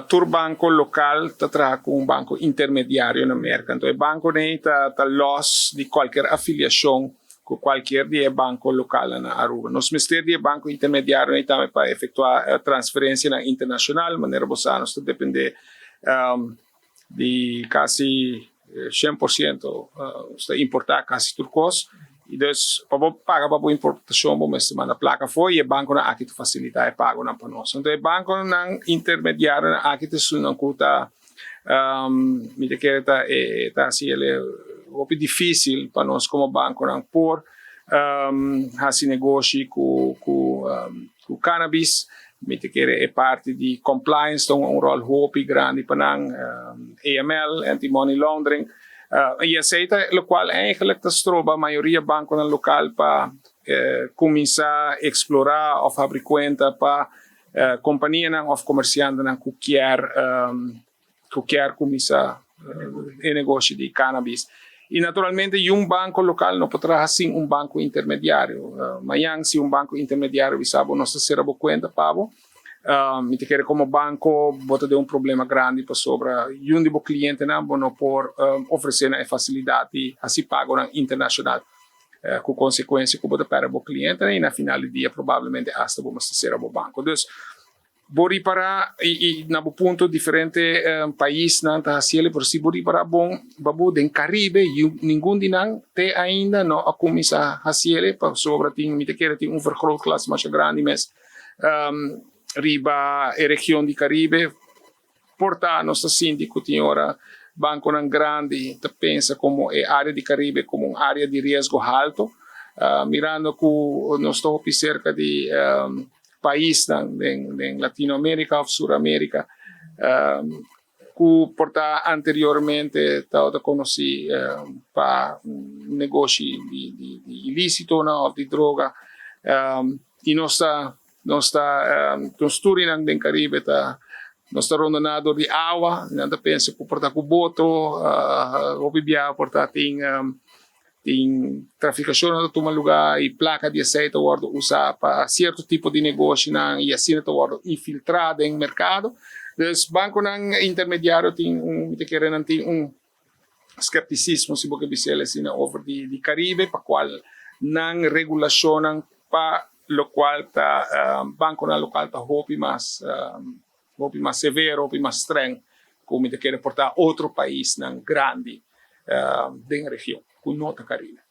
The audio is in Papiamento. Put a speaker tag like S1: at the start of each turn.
S1: Tur banco local ta traha cu un banco intermediario na Merca. Anto e banco ey ta los di cualkier afiliacion cu cualkier di e banco local na Aruba. Nos mester di e banco intermediario ey tambe pa efectua transferencia internacional, manera bo sa, nos ta depende di casi 100%, ta importa casi tur cos. Y dus, pa paga pa importacion, bo mester manda placa afo y e banconan aki ta facilita e pagonan pa nos. Anto, e banconan intermediario aki ta esunnan cu ta, mi ta kere ta asina, e ta dificil pa nos como banconan por haci negoshi cu cannabis. Mi ta kere e parti di compliance ta un rol hopi grandi pa nan, AML, anti-money laundering. Y esey ta locual eigenlijk ta stroba mayoria banconan local pa cuminsa explora of habri cuenta pa compania of comerciantenan cu kier cuminsa e negoshi di cannabis. Y naturalmente un banco local no por traha sin un banco intermediario. Mañan si un banco intermediario bisa bo, "Nos ta cera bo cuenta pa bo", mi ta kere como banco bo ta den un problema grandi pasobra un di bo clientenan bo no por ofrece e facilidad di haci pago internacional. Cu consecuencia cu bo ta perde bo cliente y na final di dia probablemente hasta bo mester cera bo banco. Dus bo ripara y na bo punto diferente paisnan ta haciele, pero si bo ripara bon babu den Caribe ningun di nan te ainda no a cuminsa haciele, pasobra tin, mi ta kere, tin un vergrootglas mas grandi mes riba e region di Caribe. Por ta nos ta sinti cu tin ora banconan grandi ta pensa como e area di Caribe como un area di riesgo halto, mirando cu nos ta cerca di paisnan den Latinoamerica of Suramerica, cu por ta anteriormente tabata conoci pa negoshi di ilicito of di droga, y nos ta nos den Caribe ta nos ta rondona di awa, nan ta pensa cu por ta cu boto, hopi bia por ta tin traficacion ta tuma luga y placa di esey ta wordo usa pa cierto tipo di negoshinan y asina ta wordo infiltra den mercado. Dus banconan intermediario tin un, mi ta kere nan tin un scepticismo, si bo kier asina, over di Caribe, pa cual nan regulacionnan pa locual ta banconan local ta hopi mas severo, hopi mas streng, cu mi ta kere por ta otro paisnan grandi den region, cu no ta Caribe.